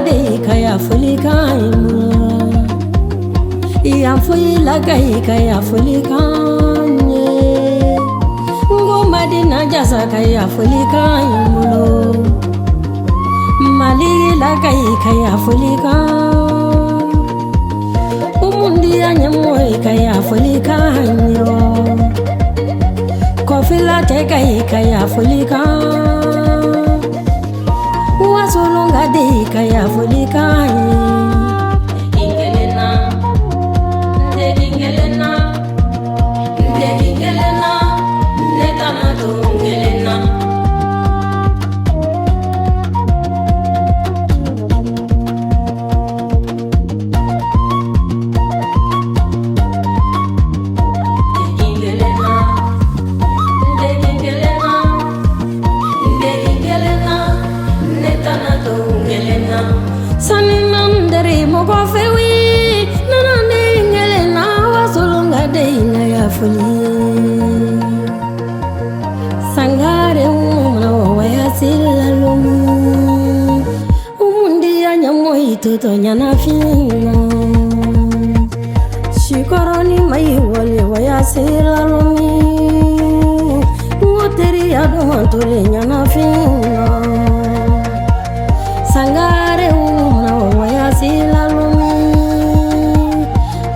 de ka ya foli kan ye yan foyi la ka ka ya foli kan ye n ko Madina Jasa ka ya foli kan ye n bolo Mali la ka ka ya foli kan Umundiya ɲɛmɔgɔ ye ka ya foli kan ye Kɔfila cɛ ka ka ya foli kan Wasolonka de ka ya foli kan ye N kelen na n tɛ kelen na n tɛ kelen na ne tana to n kelen na. Sangare umuna waya silalomu Umundiya ɲamɔ itoto ɲanafina Sikɔrɔni mayi wale waya silalomi N teriya duman tole ɲanafina Sangare umuna waya silalomi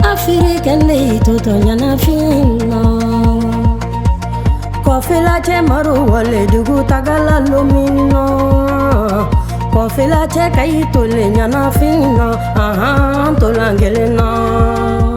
Afirikɛnde itoto ɲanafina Kɔfila cɛ maro wale dugu tagala lomino Kɔfila cɛ ka i tole ɲanafin na ahan tolan kelen na.